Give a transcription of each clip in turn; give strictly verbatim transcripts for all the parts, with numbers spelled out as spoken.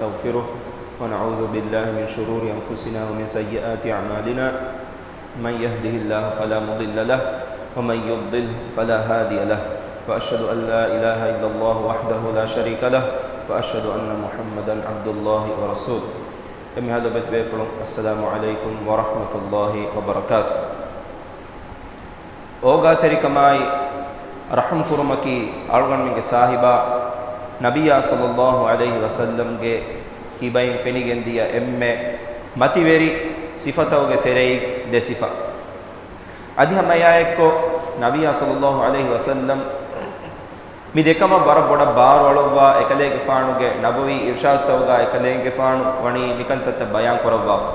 ونستغفره، ونعوذ بالله من شرور أنفسنا ومن سيئات أعمالنا. من يهده الله فلا مضل له، ومن يضلل فلا هادي له. وأشهد أن لا إله إلا الله وحده لا شريك له، وأشهد أن محمدا عبد الله ورسوله. އެންމެހާ ލޮބުވެތި ބޭފުޅުން، السلام عليكم ورحمة الله وبركاته. އޯގާތެރިކަމާއި ރަޙުމް ކުރުމަކީ އަޅުގަނޑުމެންގެ ސާހިބާ ނަބިއްޔާ ޞައްލައްލާހު ޢަލައިހި ވަސައްލަމްގެ ކިބައިން ފެނިގެންދިޔަ އެންމެ މަތިވެރި ސިފަތަކުގެ ތެރެއިން ދެ ސިފަ. އަދި ހަމަ އެއާއެއްކޮށް، ނަބިއްޔާ ޞައްލައްލާހު ޢަލައިހި ވަސައްލަމް މި ދެކަމަށް ވަރަށް ބޮޑަށް ބާރުއަޅުއްވާ، އެކަލޭގެފާނުގެ ނަބަވީ އިރުޝާދުތަކުގަ އެކަލޭގެފާނު ވަނީ މިކަންތައްތައް ބަޔާން ކުރައްވާފަ.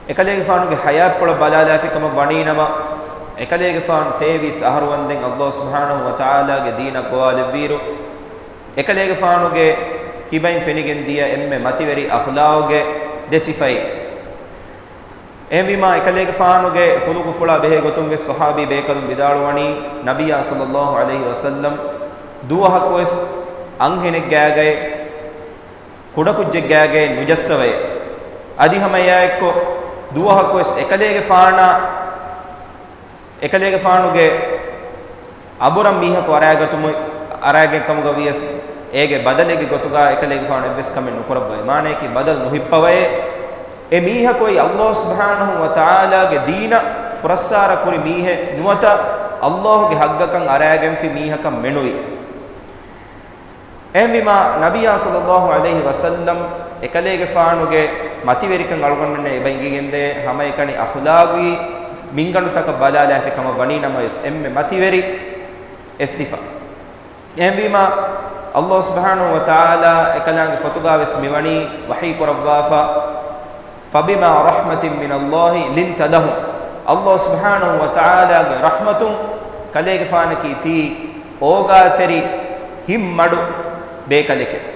އެކަލޭގެފާނުގެ ޙަޔާތްޕުޅަށް ބަލާލާފި ކަމަށް ވަނީނަމަ، އެކަލޭގެފާނު ތޭވީސް އަހަރު ވަންދެން ﷲ ސުބްޙާނަހޫ ވަތަޢާލާގެ ދީނަށް ގޮވާލެއްވިއިރު، އެކަލޭގެފާނުގެ ކިބައިން ފެނިގެން ދިޔަ އެންމެ މަތިވެރި އަޚްލާޤުގެ ދެ ސިފައެއް. އެހެންވީމާ، އެކަލޭގެފާނުގެ ޚުލުޤުފުޅާ ބެހޭ ގޮތުން ވެސް ޞަޙާބީ ބޭކަލުން ވިދާޅުވަނީ، ނަބިއްޔާ ޞައްލައްލާހު ޢަލައިހި ވަސައްލަމް ދުވަހަކުވެސް އަންހެނެއްގާގައި ކުޑަކުއްޖެއްގާގައި ނުޖައްސަވައޭ. އަދި ހަމަ އެއާއެއްކޮށް، ދުވަހަކުވެސް އެކަލޭގެފާނާ، އެކަލޭގެފާނުގެ އަބުރަށް މީހަކު އަރާގަތުމު، އަރާގެން ކަމުގަ ވިޔަސް، އޭގެ ބަދަލެއްގެ ގޮތުގަ އެކަލޭގެފާނު އެއްވެސް ކަމެއް ނުކުރައްވައޭ. މާނަޔަކީ ބަދަލު ނުހިއްޕަވައޭ. އެ މީހަކު އޮތް ﷲ ސުބްޙާނަހޫ ވަތަޢާލާގެ ދީނަށް ފުރައްސާރަ ކުރި މީހެއް ނުވަތަ، ﷲގެ ޙައްޤަކަށް އަރާގެންފި މީހަކަށް މެނުވީ. އެހެންވީމާ، ނަބިއްޔާ ޞައްލައްލާހު ޢަލައިހި ވަސައްލަމް އެކަލޭގެފާނުގެ މަތިވެރިކަން އަޅުގަނޑުމެންނަށް އެބަ އިނގިގެންދޭ ހަމައެކަނި އަޚްލާޤީ މިންގަނޑުތަކަށް ބަލާލާފި ކަމަށް ވަނީ ނަމަވެސް، އެންމެ މަތިވެރި އެއް ސިފަ. އެހެންވީމާ، ﷲ ސުބްޙާނަހޫ ވަތަޢާލާ އެކަލާނގެ ފޮތުގަ ވެސް މިވަނީ ވަޙީ ކުރައްވާފަ، فبما رحمة من الله لنت لهم. ﷲ ސުބްޙާނަހޫ ވަތަޢާލާގެ ރަޙްމަތުން ކަލޭގެފާނަކީ ތީ އޯގާތެރި ހިތްމަޑު ބޭކަލެކެވެ.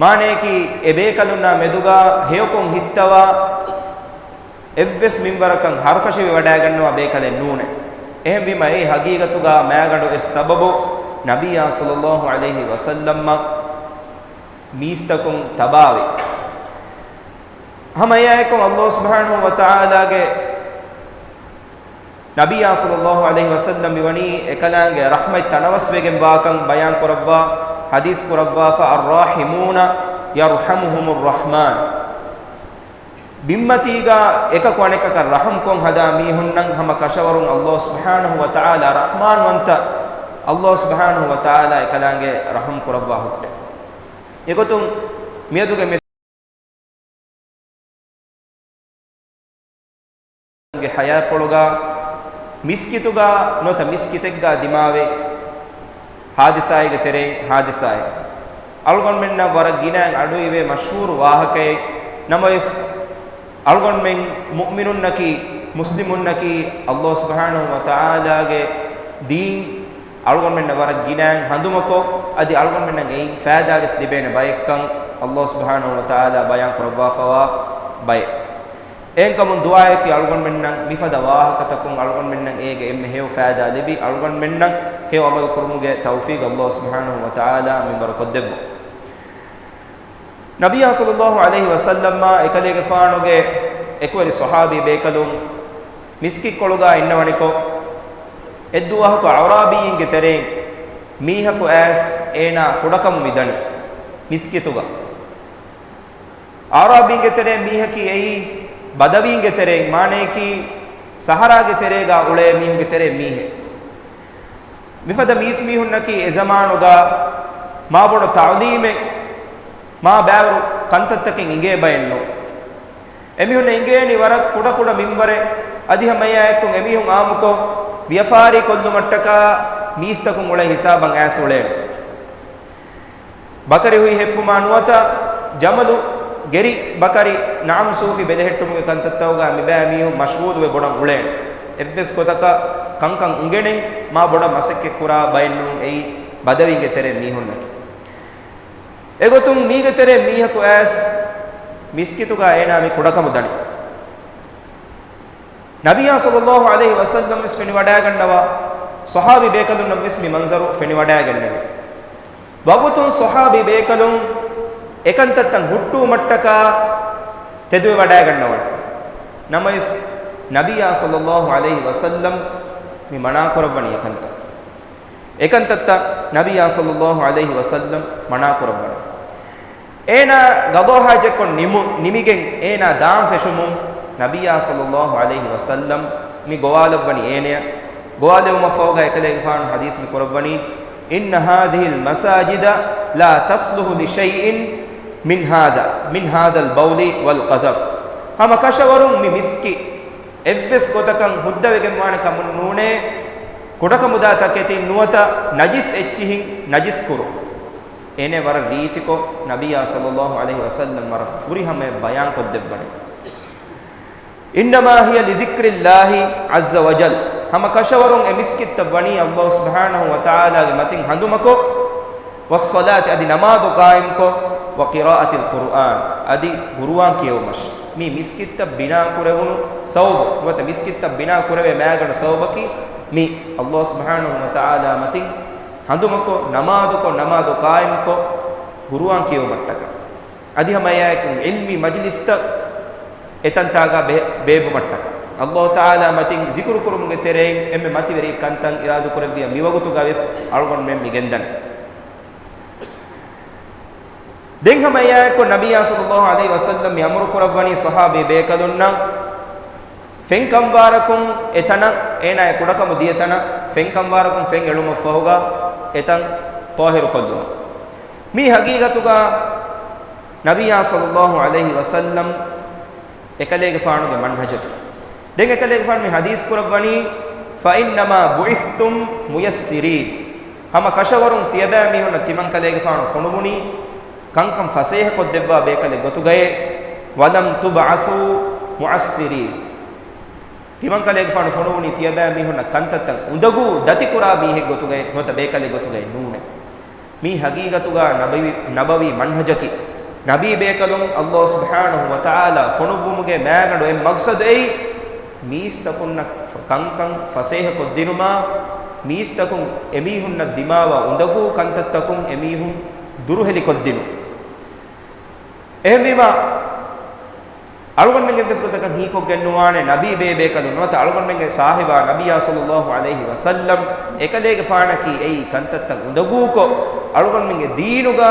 މާނަޔަކީ، އެ ބޭކަލުންނާ މެދުގަ ހެޔޮކޮށް ހިއްތަވާ އެއްވެސް މިންވަރަކަށް ހަރުކަށިވެވަޑައިގަންނަވާ ބޭކަލެއް ނޫނޭ. އެހެންވީމަ، އެއީ ހަގީގަތުގަ މައިގަނޑު އެއް ސަބަބު ނަބިއްޔާ ޞައްލައްލާހު ޢަލައިހި ވަސައްލަމަށް މީސްތަކުން ތަބާވި. ހަމަ އެއާއެކު ﷲ ސުބްޙާނަހޫ ވަތަޢާލާގެ ނަބިއްޔާ ޞައްލައްލާހު ޢަލައިހި ވަސައްލަމް މިވަނީ އެކަލާނގެ ރަޙްމަތް ތަނަވަސްވެގެން ވާކަން ބަޔާން ކުރައްވާ، ޙަދީޘް ކުރައްވާފަ، الراحمون يرحمهم الرحمن. ބިންމަތީގަ އެކަކު އަނެކަކަށް ރަޙުމްކޮށް ހަދާ މީހުންނަށް ހަމަ ކަށަވަރުން ﷲ ސުބްޙާނަހޫ ވަތަޢާލާ ރަޙްމާންވަންތަ، ﷲ ސުބްޙާނަހޫ ވަތަޢާލާ އެކަލާނގެ ރަޙުމް ކުރައްވާ ހުއްޓޭ. އެގޮތުން މިއަދުގެ މި ގެ ޙަޔާތްޕުޅުގަ މިސްކިތުގަ ނުވަތަ މިސްކިތެއްގަ ދިމާވި ޙާދިސާއެއްގެ ތެރެއިން ޙާދިސާއެއް. އަޅުގަނޑުމެންނަށް ވަރަށް ގިނައިން އަޑުއިވޭ މަޝްހޫރު ވާހަކައެއް. ނަމަވެސް، އަޅުގަނޑުމެން މުއުމިނުންނަކީ، މުސްލިމުންނަކީ، ﷲ ސުބްޙާނަހޫ ވަތަޢާލާގެ ދީން އަޅުގަނޑުމެންނަށް ވަރަށް ގިނައިން ހަނދުމަކޮށް، އަދި އަޅުގަނޑުމެންނަށް އެއިން ފައިދާވެސް ލިބޭނެ ބައެއްކަން ﷲ ސުބްޙާނަހޫ ވަތަޢާލާ ބަޔާން ކުރައްވާފަވާ ބައެއް. އެހެންކަމުން ދުޢާއަކީ އަޅުގަނޑުމެންނަށް މިފަދަ ވާހަކަތަކުން އަޅުގަނޑުމެންނަށް އޭގެ އެންމެ ހެޔޮ ފައިދާ ލިބި، އަޅުގަނޑުމެންނަށް ހެޔޮ ޢަމަލު ކުރުމުގެ ތައުފީޤު ﷲ ސުބްޙާނަހޫ ވަތަޢާލާ މިންވަރު ކޮށްދެއްވުން. ނަބިއްޔާ ޞައްލައްލާހު ޢަލައިހި ވަސައްލަމާ އެކަލޭގެފާނުގެ އެކުވެރި ޞަޙާބީ ބޭކަލުން މިސްކިތްކޮޅުގަ އިންނަވަނިކޮށް، އެއްދުވަހަކު އަޢުރާބީންގެ ތެރެއިން މީހަކު އައިސް އޭނާ ކުޑަކަމުން މިދަނީ މިސްކިތުގަ. އަޢުރާބީންގެ ތެރެއިން މީހަކީ އެއީ ބަދަވީންގެ ތެރެއިން، މާނަޔަކީ ސަހަރާގެ ތެރޭގަ އުޅޭ މީހުންގެ ތެރެއިން މީހެއް. މިފަދަ މީސްމީހުންނަކީ އެޒަމާނުގަ މާބޮޑު ތަޢުލީމެއް، މާ ބައިވަރު ކަންތައްތަކެއް އިނގޭ ބައެއް ނޫން. އެމީހުންނަށް އިނގޭނީ ވަރަށް ކުޑަކުޑަ މިންވަރެއް. އަދި ހަމައެއާއެކު އެމީހުން އާއްމުކޮށް ވިޔަފާރި ކޮށްލުމަށްޓަކާ މީސްތަކުން އުޅޭ ހިސާބަށް އައިސް އުޅޭނެ. ބަކަރި ހުއި ހެއްޕުމާ ނުވަތަ ޖަމަލު ގެރި ބަކަރި ނަޢަމް ސޫފި ބެލެހެއްޓުމުގެ ކަންތައްތަކުގަ މިބައިމީހުން މަޝްޣޫލުވެ ބޮޑަށް އުޅޭނެ. އެއްވެސް ގޮތަކަށް ކަންކަން އުނގެނެން މާ ބޮޑަށް މަސައްކަތްކުރާ ބައެއް ނޫން އެއީ ބަދަވީންގެ ތެރޭ މީހުންނަކީ. އެގޮތުން މީގެ ތެރޭ މީހަކު އައިސް މިސްކިތުގަ އޭނާ މި ކުޑަކަމު ދަނީ. ނަބިއްޔާ ޞައްލައްލާހު ޢަލައިހި ވަސައްލަމް ވެސް ފެނިވަޑައިގަންނަވާ، ޞަޙާބީ ބޭކަލުންނަށް ވެސް މި މަންޒަރު ފެނިވަޑައިގެންނެވި. ވަގުތުން ޞަޙާބީ ބޭކަލުން އެކަންތައްތައް ހުއްޓުވުމަށްޓަކާ ތެދުވެވަޑައިގަންނަވަން. ނަމަވެސް، ނަބިއްޔާ ޞައްލައްލާހު ޢަލައިހި ވަސައްލަމް މި މަނާކުރައްވަނީ އެކަންތައް. އެކަންތައްތައް ނަބިއްޔާ ޞައްލައްލާހު ޢަލައިހި ވަސައްލަމް މަނާކުރައްވަނީ. އޭނާ ގަޟާ ޙާޖަތްކޮށް ނިމު-، ނިމިގެން އޭނާ ދާން ފެށުމުން ނަބިއްޔާ ޞައްލައްލާހު ޢަލައިހި ވަސައްލަމް މި ގޮވާލައްވަނީ އޭނަޔަށް. ގޮވާލެވުމަށްފަހުގަ އެކަލޭގެފާނު ޙަދީޘް މި ކުރައްވަނީ، إن هذه المساجد لا تصلح لشيء من هذا، من هذا البول والقذر. ހަމަ ކަށަވަރުން މި މިސްކިތް އެއްވެސް ގޮތަކަށް ހުއްދަވެގެންވާނެ ކަމުން ނޫނޭ، ކުޑަކަމުދާ ތަކެތިން ނުވަތަ ނަޖިސް އެއްޗިހިން ނަޖިސް ކުރުން. އޭނަ ވަރަށް ރީތިކޮށް ނަބިއްޔާ ޞައްލައްލާހު ޢަލައިހި ވަސައްލަމް ވަރަށް ފުރިހަމަޔަށް ބަޔާން ކޮށްދެއްވަނީ. إنما هي لذكر الله عز وجل. ހަމަ ކަށަވަރުން އެ މިސްކިތްތައް ވަނީ ﷲ ސުބްޙާނަހު ވަތަޢާލާގެ މަތިން ހަނދުމަކޮށް، والصلاة، އަދި ނަމާދު ޤާއިމްކޮށް، وقراءة القرآن، އަދި ޤުރުއާން ކިޔެވުމަށް. މި މިސްކިތްތައް ބިނާ ކުރެވުނު ސަބަބު، ނުވަތަ މިސްކިތްތައް ބިނާ ކުރެވޭ މައިގަނޑު ސަބަބަކީ މި ﷲ ސުބްޙާނަހު ވަތަޢާލާ މަތިން ހަނދުމަކޮށް، ނަމާދުކޮށް، ނަމާދު ޤާއިމްކޮށް، ޤުރުއާން ކިޔެވުމަށްޓަކާ. އަދި ހަމަ އެއާއެކު ޢިލްމީ މަޖިލިސްތައް އެތަންތާގަ ބެ-، ބޭއްވުމަށްޓަކާ. ﷲ ތަޢާލާ މަތިން ޒިކުރު ކުރުމުގެ ތެރެއިން އެންމެ މަތިވެރި ކަންތައް އިރާދުކުރެއްވިޔާ މިވަގުތުގަ ވެސް އަޅުގަނޑުމެން މި ގެންދަނީ. ދެން ހަމަ އެއާއެކު ނަބިއްޔާ ޞައްލައްލާހު ޢަލައިހި ވަސައްލަމް މި އަމުރު ކުރައްވަނީ ޞަޙާބީ ބޭކަލުންނަށް ފެންކަންވާރަކުން އެތަނަށް، އޭނާ އެ ކުޑަކަމު ދިޔަ ތަނަށް ފެންކަންވާރަކުން ފެން އެޅުމަށްފަހުގަ އެތަން ޠާހިރު ކޮށްލުމަށް. މީ ހަގީގަތުގަ ނަބިއްޔާ ޞައްލައްލާހު ޢަލައިހި ވަސައްލަމް އެކަލޭގެފާނުގެ މަންހަޖަކީ. ދެން އެކަލޭގެފާނު މި ޙަދީޘް ކުރައްވަނީ، فإنما بعثتم ميسرين. ހަމަ ކަށަވަރުން ތިޔަބައިމީހުންނަށް ތިމަންކަލޭގެފާނު ފޮނުވުނީ ކަންކަން ފަސޭހަކޮށްދެއްވާ ބޭކަލެއް ގޮތުގައޭ، ولم تبعثوا معسرين. ތިމަންކަލޭގެފާނު ފޮނުވުނީ ތިޔަބައިމީހުންނަށް ކަންތައްތައް އުނދަގޫ ދަތިކުރާ މީހެއް ގޮތުގައި ނުވަތަ ބޭކަލެއް ގޮތުގައި ނޫނޭ. މީ ހަގީގަތުގަ ނަބަވީ، ނަބަވީ މަންހަޖަކީ. ނަބީ ބޭކަލުން ﷲ ސުބްޙާނަހު ވަތަޢާލާ ފޮނުއްވުމުގެ މައިގަނޑު އެއް މަޤްޞަދު އެއީ، މީސްތަކުންނަށް ކަންކަން ފަސޭހަކޮށްދިނުމާ، މީސްތަކުން އެމީހުންނަށް ދިމާވާ އުނދަގޫ ކަންތައްތަކުން އެމީހުން ދުރުހެލިކޮށްދިނުން. އެހެންވީމާ، އަޅުގަނޑުމެން އެއްވެސް ގޮތަކަށް ހީކޮށްގެން ނުވާނެ، ނަބީ ބޭބޭކަލުން ނުވަތަ އަޅުގަނޑުމެންގެ ސާހިބާ ނަބިއްޔާ ޞައްލައްލާހު ޢަލައިހި ވަސައްލަމް އެކަލޭގެފާނަކީ އެއީ ކަންތައްތައް އުނދަގޫކޮށް، އަޅުގަނޑުމެންގެ ދީނުގަ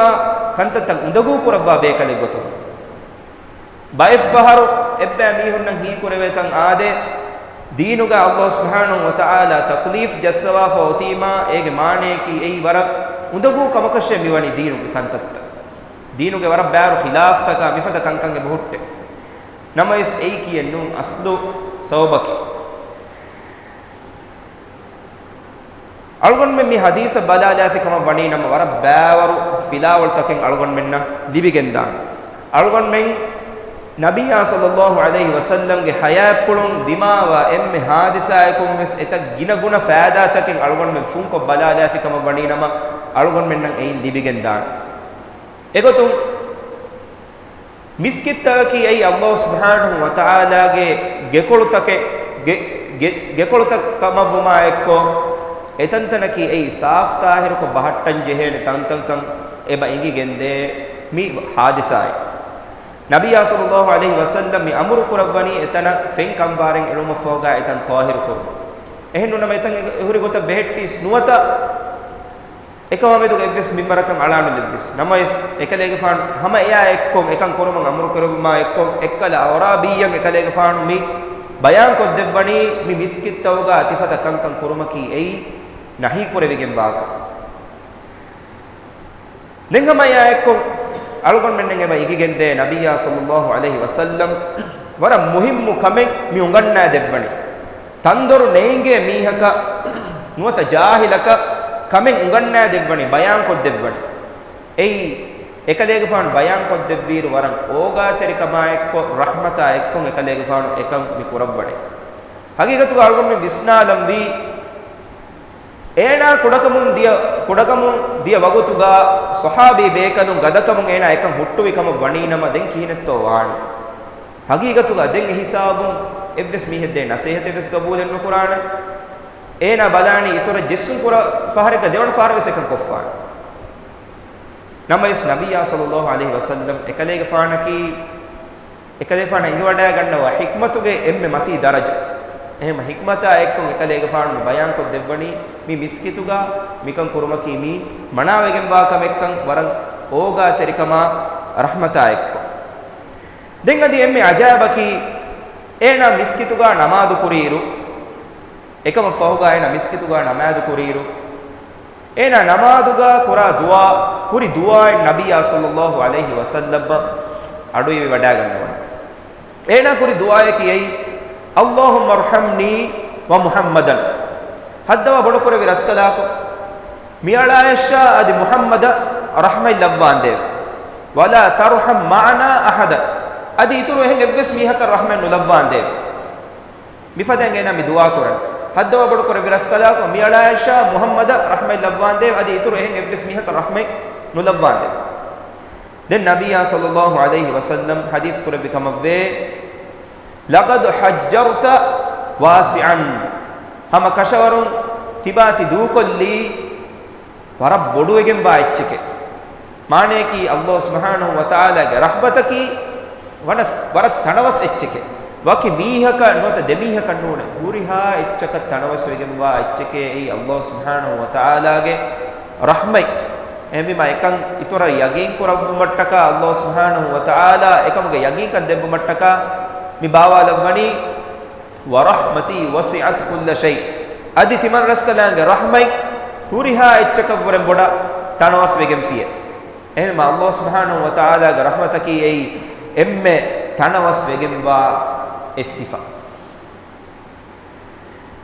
ކަންތައްތައް އުނދަގޫ ކުރައްވާ ބޭކަލެއް ގޮތުން. ބައެއްފަހަރު އެއްބައި މީހުންނަށް ހީކުރެވޭތަން އާދޭ، ދީނުގަ ﷲ ސުބްޙާނަހު ވަތަޢާލާ ތަކްލީފް ޖައްސަވާފަ އޮތީމާ، އޭގެ މާނަޔަކީ އެއީ ވަރަށް އުނދަގޫ ކަމަކަށޭ މިވަނީ ދީނުގެ ކަންތައްތައް. ދީނުގެ ވަރަށް ބާރު ޚިލާފްތަކާ މިފަދަ ކަންކަން އެބަހުއްޓޭ. ނަމަވެސް އެއީކީއެއް ނޫން އަސްލު ސަބަބަކީ. އަޅުގަނޑުމެން މި ޙަދީޘަށް ބަލާލާފި ކަމަށް ވަނީ ނަމަ ވަރަށް ބާވަރު ފިލާވަޅުތަކެއް އަޅުގަނޑުމެންނަށް ލިބިގެންދާނެ. އަޅުގަނޑުމެން ނަބިއްޔާ ޞައްލައްލާހު ޢަލައިހި ވަސައްލަމްގެ ޙަޔާތްޕުޅުން ދިމާވާ އެންމެ ޙާދިސާއަކުން ވެސް އެތައް ގިނަ ގުނަ ފައިދާތަކެއް އަޅުގަނޑުމެން ފުންކޮށް ބަލާލާފި ކަމަށް ވަނީ ނަމަ އަޅުގަނޑުމެންނަށް އެއިން ލިބިގެންދާނެ. އެގޮތުން މިސްކިތްތަކަކީ އެއީ ﷲ ސުބްޙާނަހު ވަތަޢާލާގެ ގެކޮޅުތަކެއް، ގެ-، ގެ-، ގެކޮޅުތައް ކަމަށްވުމާ އެއްކޮށް، އެތަންތަނަކީ އެއީ ސާފް ޠާހިރުކޮށް ބަހައްޓަން ޖެހޭނެ ތަންތަންކަން އެބަ އިނގިގެންދޭ މި ޙާދިސާއެއް. ނަބިއްޔާ ޞައްލައްލާހު ޢަލައިހި ވަސައްލަމް މި އަމުރު ކުރައްވަނީ އެތަނަށް ފެން ކަންވާރެއް އެޅުމަށްފަހުގަ އެތަން ޠާހިރު ކުރުމަށް. އެހެންނޫން ނަމަ އެތަން އެ-، އެހުރި ގޮތަށް ބެހެއްޓީސް ނުވަތަ އެކަމާމެދުގަ އެއްވެސް މިންވަރަކަށް އަޅާނުލެއްވިސް ނަމަވެސް، އެކަލޭގެފާނު ހަމަ އެއާ އެއްކޮށް، އެކަން ކުރުމަށް އަމުރު ކުރެއްވުމާ އެއްކޮށް، އެއްކަލަ އަޢުރާބީއްޔަށް އެކަލޭގެފާނު މި ބަޔާން ކޮށްދެއްވަނީ، މި މިސްކިތްތަކުގަ ތިފަދަ ކަންކަން ކުރުމަކީ އެއީ ނަހީ ކުރެވިގެންވާކަން. ދެން ހަމަ އެއާ އެއްކޮށް، އަޅުގަނޑުމެންނަށް އެބަ އިނގިގެންދޭ ނަބިއްޔާ ޞައްލައްލާހު ޢަލައިހި ވަސައްލަމް ވަރަށް މުހިއްމު ކަމެއް މި އުނގަންނާ ދެއްވަނީ. ތަންދޮރު ނޭނގޭ މީހަކަށް ނުވަތަ ޖާހިލަކަށް ކަމެއް އުނގަންނާ ދެއްވަނީ، ބަޔާން ކޮށްދެއްވަނީ. އެއީ، އެކަލޭގެފާނު ބަޔާން ކޮށްދެއްވިއިރު ވަރަށް އޯގާތެރިކަމާ އެއްކޮށް، ރަޙްމަތާ އެއްކޮށް އެކަލޭގެފާނު އެކަން މި ކުރައްވަނީ. ހަގީގަތުގަ އަޅުގަނޑުމެން ވިސްނާލަންވީ، އޭނާ ކުޑަކަމުން ދިޔަ، ކުޑަކަމުން ދިޔަ ވަގުތުގަ ޞަޙާބީ ބޭކަލުން ގަދަކަމުން އޭނާ އެކަން ހުއްޓުވި ކަމަށް ވަނީ ނަމަ ދެން ކިހިނެއްތޯ ވާނީ؟ ހަގީގަތުގަ ދެން އެ ހިސާބުން އެއްވެސް މީހެއް ދޭ ނަސޭހަތެއް ވެސް ގަބޫލެއް ނުކުރާނެ. އޭނާ ބަލާނީ އިތުރަށް ޖެއްސުން ކުރާ ފަހަރެއްގަ ދެވަނަ ފަހަރަށް ވެސް އެކަން ކޮށްފާނެ. ނަމަވެސް ނަބިއްޔާ ޞައްލައްލާހު ޢަލައިހި ވަސައްލަމް އެކަލޭގެފާނަކީ، އެކަލޭގެފާނަށް އެނގިވަޑައިގަންނަވާ ޙިކްމަތުގެ އެންމެ މަތީ ދަރަޖަ. އެހެން ޙިކްމަތާ އެއްކޮށް އެކަލޭގެފާނު ބަޔާންކޮށްދެއްވަނީ، މި މިސްކިތުގަ މިކަން ކުރުމަކީ މީ މަނާވެގެންވާ ކަމެއްކަން ވަރަށް އޯގާތެރިކަމާ ރަޙްމަތާ އެއްކޮށް. ދެން އަދި އެންމެ އަޖައިބަކީ، އޭނާ މިސްކިތުގަ ނަމާދު ކުރިއިރު، އެކަމަށް ފަހުގަ އޭނާ މިސްކިތުގަ ނަމާދު ކުރިއިރު، އޭނާ ނަމާދުގަ ކުރާ ދުޢާ، ކުރި ދުޢާއެއް ނަބިއްޔާ ޞައްލައްލާހު ޢަލައިހި ވަސައްލަމަށް އަޑުއިވިވަޑައިގަންނަވަން. އޭނާ ކުރި ދުޢާއަކީ އެއީ، اللهم ارحمني ومحمدا. ހައްދަވާ ބޮޑުކުރެއްވި ރަސްކަލާކޮ، މިއަޅާޔަށާ އަދި މުޙައްމަދަށް ރަޙްމަތް ލައްވާނދޭވެ. ولا ترحم معنا أحدا. އަދި އިތުރު އެހެން އެއްވެސް މީހަކަށް ރަޙްމަތް ނުލައްވާނދޭވެ. މިފަދައިން އޭނާ މި ދުޢާ ކުރަން. ހައްދަވާ ބޮޑުކުރެއްވި ރަސްކަލާކޮ، މިއަޅާޔަށާ މުޙައްމަދަށް ރަޙްމަތް ލައްވާނދޭވެ. އަދި އިތުރު އެހެން އެއްވެސް މީހަކަށް ރަޙްމަތް ނުލައްވާނދޭވެ. ދެން ނަބިއްޔާ ޞައްލައްލާހު ޢަލައިހި ވަސައްލަމް ޙަދީޘް ކުރެއްވި ކަމަށްވޭ، لقد حجرت واسعا. ހަމަ ކަށަވަރުން ތިބާ ތި ދޫކޮށްލީ ވަރަށް ބޮޑުވެގެންވާ އެއްޗެކޭ. މާނަޔަކީ، ﷲ ސުބްޙާނަހު ވަތަޢާލާގެ ރަޙްމަތަކީ ވަރަސް، ވަރަށް ތަނަވަސް އެއްޗެކޭ. ވަކި މީހަކަށް ނުވަތަ ދެމީހަކަށް ނޫނޭ، ހުރިހާ އެއްޗަކަށް ތަނަވަސްވެގެންވާ އެއްޗެކޭ އެއީ ﷲ ސުބްޙާނަހު ވަތަޢާލާގެ ރަޙްމަތް. އެހެންވީމާ، އެކަން އިތުރަށް ޔަގީން ކުރައްވުމަށްޓަކާ، ﷲ ސުބްޙާނަހު ވަތަޢާލާ އެކަމުގެ ޔަގީންކަން ދެއްވުމަށްޓަކާ މި ބާވާލައްވަނީ، ورحمتي وسعت كل شيء. އަދި ތިމަން ރަސްކަލާނގެ ރަޙްމަތް ހުރިހާ އެއްޗަކަށްވުރެން ބޮޑަށް ތަނަވަސްވެގެންފިޔޭ. އެހެންވީމާ، ﷲ ސުބްޙާނަހު ވަތަޢާލާގެ ރަޙްމަތަކީ އެއީ އެންމެ ތަނަވަސްވެގެންވާ އެއް ސިފަ.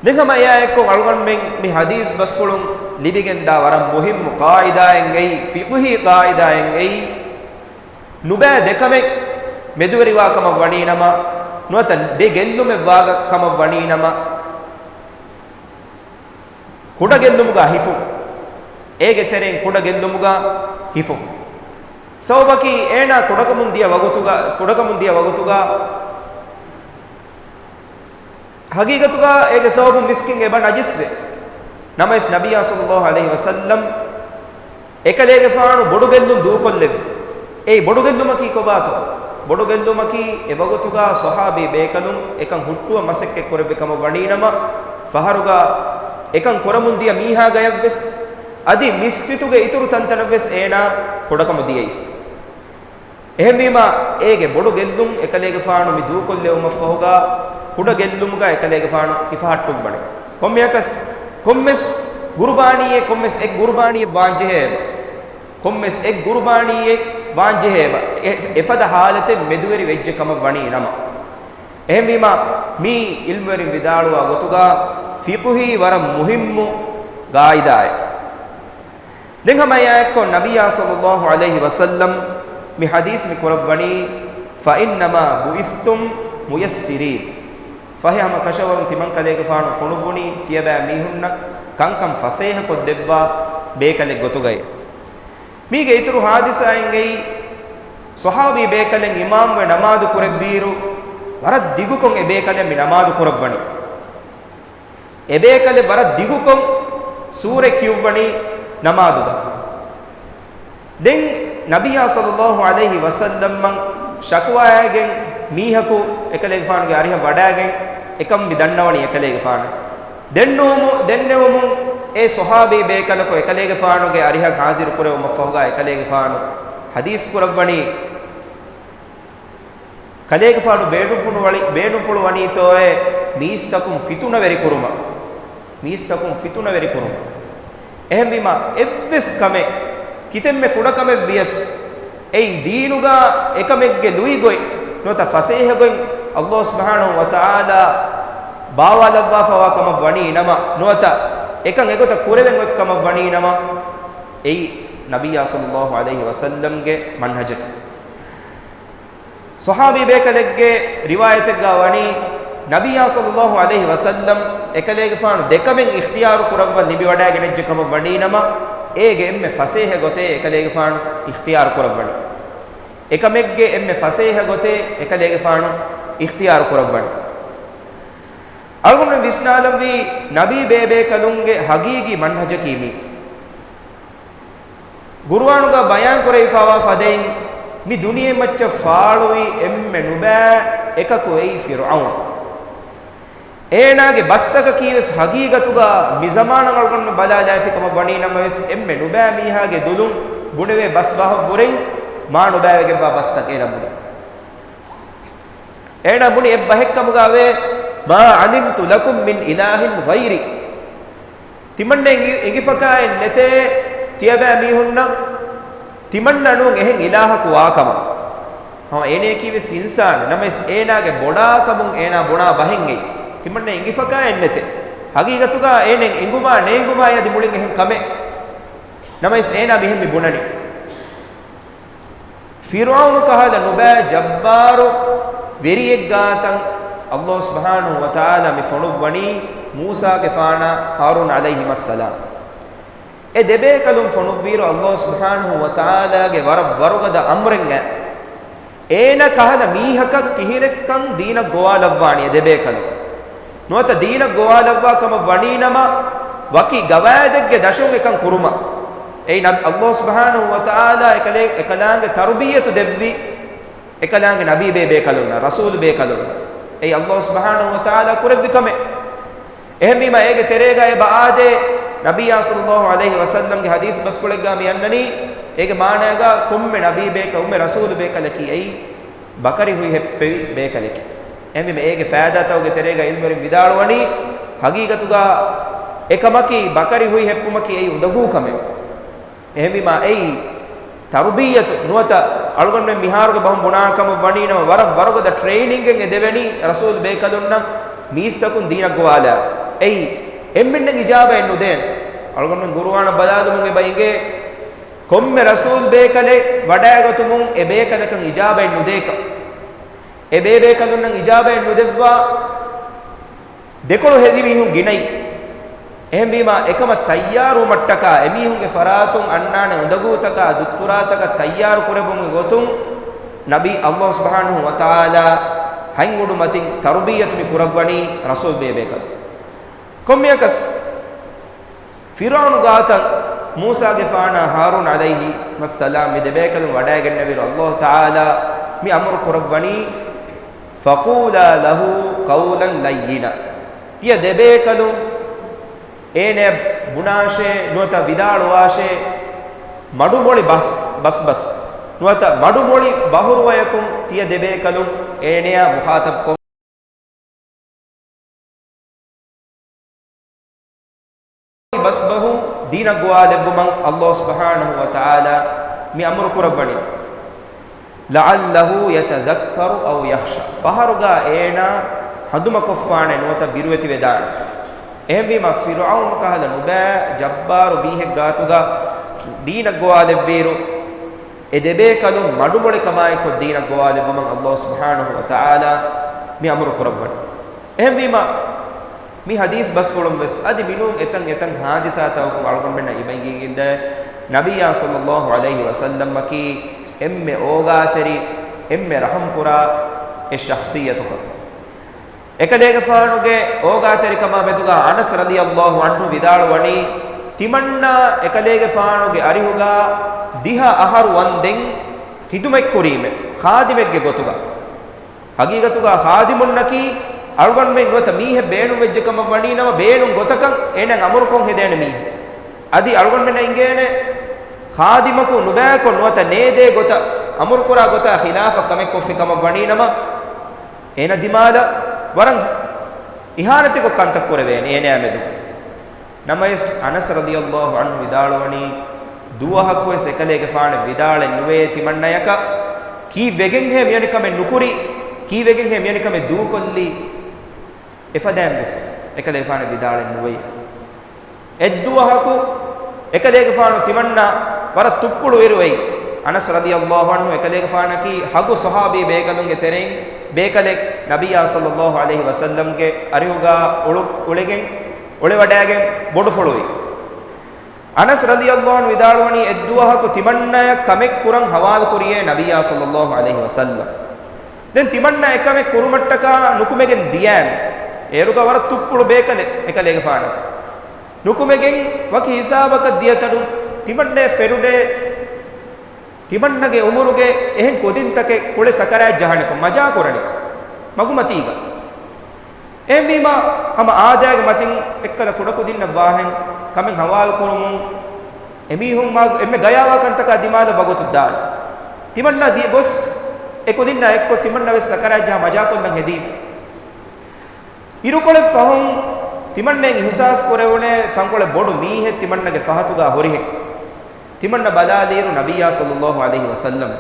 ދެން ހަމަ އެއާއެއްކޮށް އަޅުގަނޑުމެން މި ޙަދީޘް ބަސްފުޅުން ލިބިގެންދާ ވަރަށް މުހިއްމު ޤާޢިދާއެއް އެއީ، ފިޤުހީ ޤާޢިދާއެއް އެއީ، ނުބައި ދެކަމެއް މެދުވެރިވާ ކަމަށް ވަނީ ނަމަ، ނުވަތަ ދެ ގެއްލުމެއް ވާ ކަމަށް ވަނީ ނަމަ، ކުޑަ ގެއްލުމުގަ ހިފުން. އޭގެ ތެރެއިން ކުޑަ ގެއްލުމުގަ ހިފުން. ސަބަބަކީ އޭނާ ކުޑަކަމުން ދިޔަ ވަގުތުގަ، ކުޑަކަމުން ދިޔަ ވަގުތުގަ ހަގީގަތުގަ އޭގެ ސަބަބުން މިސްކިތް އެބަ ނަޖިސްވޭ. ނަމަވެސް ނަބިއްޔާ ޞައްލައްލާހު ޢަލައިހި ވަސައްލަމް އެކަލޭގެފާނު ބޮޑު ގެއްލުން ދޫކޮށްލެއްވި. އެއީ ބޮޑު ގެއްލުމަކީ ކޮބާތޯ؟ ބޮޑު ގެއްލުމަކީ އެ ވަގުތުގަ ޞަޙާބީ ބޭކަލުން އެކަން ހުއްޓުވަން މަސައްކަތް ކުރެއްވި ކަމަށް ވަނީ ނަމަ، ފަހަރުގަ އެކަން ކުރަމުން ދިޔަ މީހާގަޔަށްވެސް، އަދި މިސްކިތުގެ އިތުރު ތަންތަނަށްވެސް އޭނާ ކުޑަކަމު ދިޔައީސް. އެހެންވީމާ، އޭގެ ބޮޑު ގެއްލުން އެކަލޭގެފާނު މި ދޫކޮށްލެވުމަށްފަހުގަ، ކުޑަ ގެއްލުމުގަ އެކަލޭގެފާނު ހިފަހައްޓުއްވަނީ. ކޮންމެއަކަސް، ކޮންމެސް ގުރުބާނީއެއް، ކޮންމެސް އެއް ގުރުބާނީއެއް ވާންޖެހޭ އެބަ. ކޮންމެސް އެއް ގުރުބާނީއެއް ވާންޖެހޭ އެބަ. އެ، އެފަދަ ޙާލަތެއް މެދުވެރި ވެއްޖެ ކަމަށް ވަނީ ނަމަ. އެހެންވީމާ، މީ ޢިލްމުވެރިން ވިދާޅުވާ ގޮތުގަ ފިޤުހީ ވަރަށް މުހިއްމު ގާއިދާއެއް. ދެން ހަމަ އެއާއެއްކޮށް ނަބިއްޔާ ޞައްލައްލާހު ޢަލައިހި ވަސައްލަމް މި ޙަދީޘް މި ކުރައްވަނީ، فإنما بعثتم ميسرين. ފަހެ ހަމަ ކަށަވަރުން ތިމަން ކަލޭގެފާނު ފޮނުއްވުނީ ތިޔަބައި މީހުންނަށް ކަންކަން ފަސޭހަކޮށްދެއްވާ ބޭކަލެއް ގޮތުގައި. މީގެ އިތުރު ޙާދިސާއެއްގައި ޞަޙާބީ ބޭކަލެއް އިމާމުވެ ނަމާދު ކުރެއްވިއިރު، ވަރަށް ދިގުކޮށް އެ ބޭކަލެއް މި ނަމާދު ކުރައްވަނީ. އެ ބޭކަލެއް ވަރަށް ދިގުކޮށް ސޫރަތް ކިޔުއްވަނީ ނަމާދުގަ. ދެން ނަބިއްޔާ ޞައްލައްލާހު ޢަލައިހި ވަސައްލަމަށް ޝަކުވާއައިގެން މީހަކު އެކަލޭގެފާނުގެ އަރިހަށް ވަޑައިގެން އެކަން މި ދަންނަވަނީ އެކަލޭގެފާނު. ދެންނެވުމު-، ދެންނެވުމުން އެ ޞަޙާބީ ބޭކަލަކު އެކަލޭގެފާނުގެ އަރިހަށް ޙާޟިރު ކުރެވުމަށްފަހުގަ އެކަލޭގެފާނު ޙަދީޘް ކުރައްވަނީ، ކަލޭގެފާނު ބޭނުންފުޅު ވަޅި-، ބޭނުންފުޅު ވަނީތޯއޭ މީސްތަކުން ފިތުނަވެރި ކުރުމަށް. މީސްތަކުން ފިތުނަވެރި ކުރުމަށް. އެހެންވީމާ، އެއްވެސް ކަމެއް، ކިތަންމެ ކުޑަކަމެއް ވިޔަސް، އެއީ ދީނުގަ އެކަމެއްގެ ލުއިގޮތް ނުވަތަ ފަސޭހަގޮތް ﷲ ސުބްޙާނަހު ވަތަޢާލާ ބާވާލައްވާފަވާ ކަމަށް ވަނީ ނަމަ، ނުވަތަ އެކަން އެގޮތަށް ކުރެވެން އޮތް ކަމަށް ވަނީ ނަމަ، އެއީ ނަބިއްޔާ ޞައްލައްލާހު ޢަލައިހި ވަސައްލަމްގެ މަންހަޖަކީ. ޞަޙާބީ ބޭކަލެއްގެ ރިވާޔަތެއްގަ ވަނީ، ނަބިއްޔާ ޞައްލައްލާހު ޢަލައިހި ވަސައްލަމް އެކަލޭގެފާނު ދެކަމެއް އިޚްތިޔާރު ކުރައްވަން ލިބިވަޑައިގެނެއްޖެ ކަމަށް ވަނީ ނަމަ، އޭގެ އެންމެ ފަސޭހަ ގޮތޭ އެކަލޭގެފާނު އިޚްތިޔާރު ކުރައްވަނީ. އެކަމެއްގެ އެންމެ ފަސޭހަ ގޮތޭ އެކަލޭގެފާނު އިޚްތިޔާރު ކުރައްވަނީ. އަޅުގަނޑު ވިސްނާލަންވީ، ނަބީ ބޭބޭކަލުންގެ ހަގީގީ މަންހަޖަކީ މީ. ގުރުއާނުގަ ބަޔާން ކުރެވިފާވާ ފަދައިން، މި ދުނިޔެމައްޗަށް ފާޅުވި އެންމެ ނުބައި އެކަކު އެއީ ފިރުޢައުން. އޭނާގެ ބަސްތަކަކީވެސް ހަގީގަތުގަ މި ޒަމާނަށް އަޅުގަނޑު ބަލާލާފި ކަމަށް ވަނީ ނަމަވެސް، އެންމެ ނުބައި މީހާގެ ދުލުން ބުނެވޭ ބަސް ބަހަށްވުރެން މާ ނުބައިވެގެންވާ ބަސްތައް އޭނާ ބުނި. އޭނާ ބުނި އެއްބަހެއްކަމުގައިވޭ، "ما علمت لكم من إله غيري." ތިމަންނަ އިނގި-، އިނގިފަކާއެއް ނެތޭ ތިޔަބައި މީހުންނަށް ތިމަންނަ ނޫން އެހެން އިލާހަކު ވާކަމަށް. ހަމަ އޭނަޔަކީވެސް އިންސާނެއް ނަމަވެސް، އޭނާގެ ބޮޑާކަމުން އޭނާ ބުނާ ބަހެއް އެއީ. ތިމަންނަ އިނގިފަކާއެއް ނެތޭ. ހަގީގަތުގަ އޭނަ އިނގުމާ ނޭނގުމާއި އަދި މުޅިން އެހެން ކަމެއް. ނަމަވެސް އޭނާ މިހެން މި ބުނަނީ. ފިރުޢައުނު ކަހަލަ ނުބައި ޖައްބާރު ވެރިއެއްގާތަން ﷲ ސުބްޙާނަހޫ ވަތަޢާލާ މި ފޮނުއްވަނީ މޫސާގެފާނާ ހާރޫން ޢަލައިހިމައްސަލާމް. އެ ދެބޭކަލުން ފޮނުއްވިއިރު ﷲ ސުބްޙާނަހޫ ވަތަޢާލާގެ ވަރަށް ވަރުގަދަ އަމްރެއް އެ. އޭނަ ކަހަލަ މީހަކަށް ކިހިނެއްކަން ދީނަށް ގޮވާލައްވާނީ އެ ދެބޭކަލުން. ނުވަތަ ދީނަށް ގޮވާލައްވާ ކަމަށް ވަނީނަމަ، ވަކި ގަވާއިދެއްގެ ދަށުން އެކަން ކުރުމަށް. އެއީ ނަބި-، ﷲ ސުބްޙާނަހޫ ވަތަޢާލާ އެކަލޭ-، އެކަލާނގެ ތަރުބިއްޔަތު ދެއްވި، އެކަލާނގެ ނަބީ ބޭބޭކަލުންނަށް، ރަސޫލު ބޭކަލުންނަށް. އެއީ ﷲ ސުބްޙާނަހޫ ވަތަޢާލާ ކުރެއްވި ކަމެއް. އެހެންވީމަ އޭގެ ތެރޭގަ އެބަ އާދޭ، ނަބިއްޔާ ޞައްލައްލާހު ޢަލައިހި ވަސައްލަމްގެ ޙަދީޘް ބަސްފުޅެއްގަ މި އަންނަނީ، އޭގެ މާނައިގަ ކޮންމެ ނަބީ ބޭކަލް، ކޮންމެ ރަސޫލު ބޭކަލަކީ އެއީ ބަކަރި ހުއި ހެއްޕެވި ބޭކަލެކޭ. އެހެންވީމަ އޭގެ ފައިދާތަކުގެ ތެރޭގަ ޢިލްމުވެރިން ވިދާޅުވަނީ، ޙަޤީޤަތުގަ އެކަމަކީ ބަކަރި ހުއި ހެއްޕުމަކީ އެއީ އުނދަގޫ ކަމެއް. އެހެންވީމާ އެއީ ތަރުބިއްޔަތު ނުވަތަ އަޅުގަނޑުމެން މިހާރުގެ ބަހުން ބުނާ ކަމަށް ވަނީނަމަ، ވަރަށް ވަރުގަދަ ޓްރެއިނިންގެއް އެ ދެވެނީ ރަސޫލު ބޭކަލުންނަށް، މީސްތަކުން ދީނަށް ގޮވާލާ. އެއީ އެންމެންނަށް އިޖާބައެއް ނުދޭނެ. އަޅުގަނޑުމެން ގުރުއާނަށް ބަލާލުމުން އެބަ އިނގޭ، ކޮންމެ ރަސޫލު ބޭކަލެއް ވަޑައިގަތުމުން އެ ބޭކަލަކަށް އިޖާބައެއް ނުދޭކަށް. އެ ބޭބޭކަލުންނަށް އިޖާބައެއް ނުދެއްވާ ދެކޮޅު ހެދި މީހުން ގިނައީ. އެހެންވީމާ، އެކަމަށް ތައްޔާރުވުމަށްޓަކާ، އެމީހުންގެ ފަރާތުން އަންނާނެ އުނދަގޫތަކާ، ދުއްތުރާތަކަށް ތައްޔާރު ކުރެއްވުމުގެ ގޮތުން، ނަބީ ﷲ ސުބްޙާނަހޫ ވަތަޢާލާ ހަތް އުޑު މަތިން ތަރުބިއްޔަތު މި ކުރައްވަނީ ރަސޫލް ބޭބޭކަލުން. ކޮންމެއަކަސް، ފިރުޢައުނު ގާތަށް މޫސާގެފާނާ ހާރޫން ޢަލައިހިމައްސަލާމް މި ދެބޭކަލުން ވަޑައިގެންނެވިއިރު، ﷲ ތަޢާލާ މި އަމުރު ކުރައްވަނީ، "فقولا له قولا لينا." ތިޔަ ދެބޭކަލުން އޭނަޔަށް ބުނާށޭ، ނުވަތަ ވިދާޅުވާށޭ، މަޑުމޮޅި ބަސް، ބަސްބަސް، ނުވަތަ މަޑުމޮޅި ބަހުރުވަޔަކުން ތިޔަ ދެބޭކަލުން އޭނަޔާ މުޚާޠަބްކޮށް، ބަސްބަހުން ދީނަށް ގޮވާލެއްވުމަށް ﷲ ސުބްޙާނަހޫ ވަތަޢާލާ މި އަމުރު ކުރައްވަނީ، "لعله يتذكر أو يخشى." ފަހަރުގަ އޭނާ ހަނދުމަކޮށްފާނެ ނުވަތަ ބިރުވެތިވެދާނެ. އެހެންވީމަ، ފިރުޢައުނު ކަހަލަ ނުބައި ޖައްބާރު މީހެއް ގާތުގަ ދީނަށް ގޮވާލެއްވިއިރު، އެ ދެބޭކަލުން މަޑުމޮޅިކަމާއެކު ދީނަށް ގޮވާލެއްވުމަށް ﷲ ސުބްޙާނަހޫ ވަތަޢާލާ މި އަމުރު ކުރައްވަނީ. އެހެންވީމަ، މި ޙަދީޘް ބަސްފުޅުން ވެސް އަދި މިނޫން އެތަން އެތަން ޙާދިސާތަކަކުން އަޅުގަނޑުމެންނަށް އިބައިނގިގެންދޭ، ނަބިއްޔާ ޞައްލައްލާހު ޢަލައިހި ވަސައްލަމަކީ އެންމެ އޯގާތެރި، އެންމެ ރަޙަމްކުރާ އެއް ޝަޚްޞިއްޔަތުކަން. އެކަލޭގެފާނުގެ އޯގާތެރިކަމާ މެދުގަ އަނަސް ރަޟިޔައްލާހު ޢަންހު ވިދާޅުވަނީ، ތިމަންނާ އެކަލޭގެފާނުގެ އަރިހުގަ ދިހަ އަހަރު ވަންދެން ޚިދުމަތްކުރީމެ، ޚާދިމެއްގެ ގޮތުގަ. ޙަޤީޤަތުގަ ޚާދިމުންނަކީ އަޅުގަނޑުމެން ނުވަތަ މީހެއް ބޭނުންވެއްޖެ ކަމަށް ވަނީ ނަމަ، ބޭނުން ގޮތަކަށް އޭނައަށް އަމުރުކޮށް ހެދޭނެ މީހެއް. އަދި އަޅުގަނޑުމެންނަށް އިނގޭނެ ޚާދިމަކު ނުބައިކޮށް ނުވަތަ ނޭދޭ ގޮތަށް އަމުރުކުރާ ގޮތާ ޚިލާފަށް ކަމެއް ކޮށްފި ކަމަށް ވަނީ ނަމަ، އޭނަ ދިމާލަށް ވަރަށް އިހާނެތިކޮށް ކަންތައް ކުރެވޭނެ އޭނަޔާ މެދު. ނަމަވެސް، އަނަސް ރަޟިޔައްލާހު ޢަންހު ވިދާޅުވަނީ، ދުވަހަކުވެސް އެކަލޭގެފާނަށް ވިދާޅެއް ނުވޭ ތިމަންނަޔަކަށް، ކީއްވެގެންހޭ މިވެނި ކަމެއް ނުކުރީ؟ ކީއްވެގެންހޭ މިވެނި ކަމެއް ދޫކޮށްލީ؟ އެފަދައިންވެސް އެކަލޭގެފާނަށް ވިދާޅެއް ނުވެ. އެއްދުވަހަކު އެކަލޭގެފާނު ތިމަންނަ ވަރަށް ތުއްޕުޅު ވިރު އެއީ. އަނަސް ރަޟިޔައްލާހު ޢަންހު އެކަލޭގެފާނަކީ ހަގު ޞަޙާބީ ބޭކަލުންގެ ތެރެއިން ބޭކަލެއް، ނަބިއްޔާ ޞައްލައްލާހު ޢަލައިހި ވަސައްލަމްގެ އަރިހުގަ އުޅު-، އުޅެގެން އުޅެވަޑައިގެން ބޮޑުފުޅުވި. އަނަސް ރަޟިޔައްލާހު ޢަންހު ވިދާޅުވަނީ، އެއްދުވަހަކު ތިމަންނަޔަށް ކަމެއް ކުރަން ޙަވާލު ކުރިޔޭ ނަބިއްޔާ ޞައްލައްލާހު ޢަލައިހި ވަސައްލަމް. ދެން ތިމަންނަ އެކަމެއް ކުރުމަށްޓަކާ ނުކުމެގެން ދިޔައިމެ. އޭރުގަ ވަރަށް ތުއްޕުޅު ބޭކަލެއް އެކަލޭގެފާނަކީ. ނުކުމެގެން ވަކި ހިސާބަކަށް ދިޔަތަނުން ތިމަންނަޔަށް ފެނުނޭ ތިމަންނަގެ އުމުރުގެ އެހެން ކުދިންތަކެއް ކުޅެ ސަކަރާތް ޖަހަނިކޮށް، މަޖާ ކުރަނިކޮށް، މަގުމަތީގަ. އެހެންވީމާ، ހަމަ އާދައިގެ މަތިން އެއްކަލަ ކުޑަކުދިންނަށް ވާހެން ކަމެއް ހަވާލު ކުރުމުން، އެމީހުން މާ އެންމެ ގަޔާވާ ކަންތަކާ ދިމާލަށް ވަގުތު ދާނެ. ތިމަންނާ ދިޔަ ގޮސް، އެ ކުދިންނާ އެއްކޮށް ތިމަންނަ ވެސް ސަކަރާތް ޖަހާ މަޖާކޮށްލަން ހެދީމަ. އިރުކޮޅެއް ފަހުން ތިމަންނައަށް އިހުސާސް ކުރެވުނޭ ތަންކޮޅެއް ބޮޑު މީހެއް ތިމަންނަގެ ފަހަތުގާ ހުރިހެން. ތިމަންނަ ބަލާލިއިރު ނަބިއްޔާ ޞައްލައްލާހު ޢަލައިހި ވަސައްލަމް.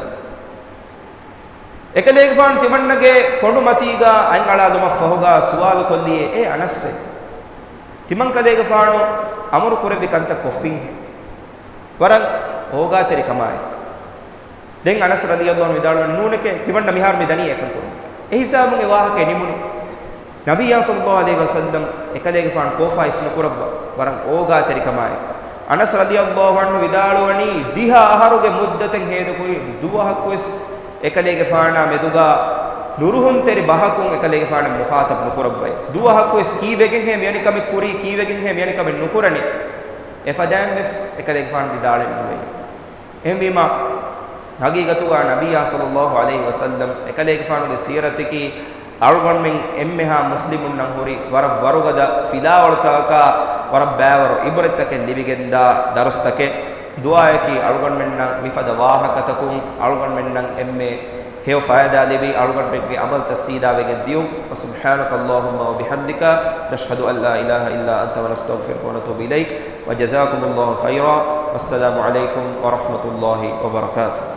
އެކަލޭގެފާނު ތިމަންނަގެ ކޮނޑުމަތީގާ އަތް އަޅާލުމަށް ފަހުގާ ސުވާލު ކޮށްލިއޭ، އޭ އަނަސްއޭ، ތިމަންކަލޭގެފާނު އަމުރު ކުރެއްވި ކަންތައް ކޮށްފިންހޭ؟ ވަރަށް އޯގާތެރިކަމާއެކު. ދެން އަނަސް ރަޟިޔައްލާހު ޢަންހު ވިދާޅުވަނީ، ނޫނެކޭ، ތިމަންނަ މިހާރު މި ދަނީ އެކަން ކުރުމަށް. އެހިސާބުން އެ ވާހަކަ ނިމުނު. ނަބިއްޔާ ޞައްލައްލާހު ޢަލައިހި ވަސައްލަމް އެކަލޭގެފާނު ކޯފާ އިސްނުކުރައްވާ، ވަރަށް އޯގާތެރިކަމާއެކު. އަނަސް ރަޟިޔައްލާހު ޢަންހު ވިދާޅުވަނީ، ދިހަ އަހަރުގެ މުއްދަތެއް ހޭދަކުރި، ދުވަހަކުވެސް އެކަލޭގެފާނާ މެދުގާ ނުރުހުންތެރި ބަހަކުން އެކަލޭގެފާނަށް މުޚާޠަބް ނުކުރައްވައި. ދުވަހަކުވެސް ކީއްވެގެންހޭ މިވެނި ކަމެއް ކުރީ، ކީއްވެގެންހޭ މިވެނި ކަމެއް ނުކުރަނީ؟ އެފަދައިންވެސް އެކަލޭގެފާނު ވިދާޅެއް ނުވޭ. އެހެންވީމާ، ޙަޤީޤަތުގަ ނަބިއްޔާ ޞައްލައްލާހު ޢަލައިހި ވަސައްލަމް އެކަލޭގެފާނުގެ ސީރަތަކީ އަޅުގަނޑުމެން އެންމެހާ މުސްލިމުންނަށް ހުރި ވަރަށް ވަރުގަދަ ފިލާވަޅުތަކަކާ ވަރަށް ބައިވަރު ޢިބްރަތްތަކެއް ލިބިގެންދާ ދަރުސްތަކެއް. ދުޢާއަކީ އަޅުގަނޑުމެންނަށް މިފަދަ ވާހަކަތަކުން އަޅުގަނޑުމެންނަށް އެންމެ ހެޔޮ ފައިދާ ލިބި، އަޅުގަނޑުމެންގެ ޢަމަލްތައް ސީދާވެގެން ދިޔުން. وسبحانك اللهم وبحمدك، نشهد أن لا إله إلا أنت ونستغفرك ونتوب إليك، وجزاكم الله خيرا، والسلام عليكم ورحمة الله وبركاته.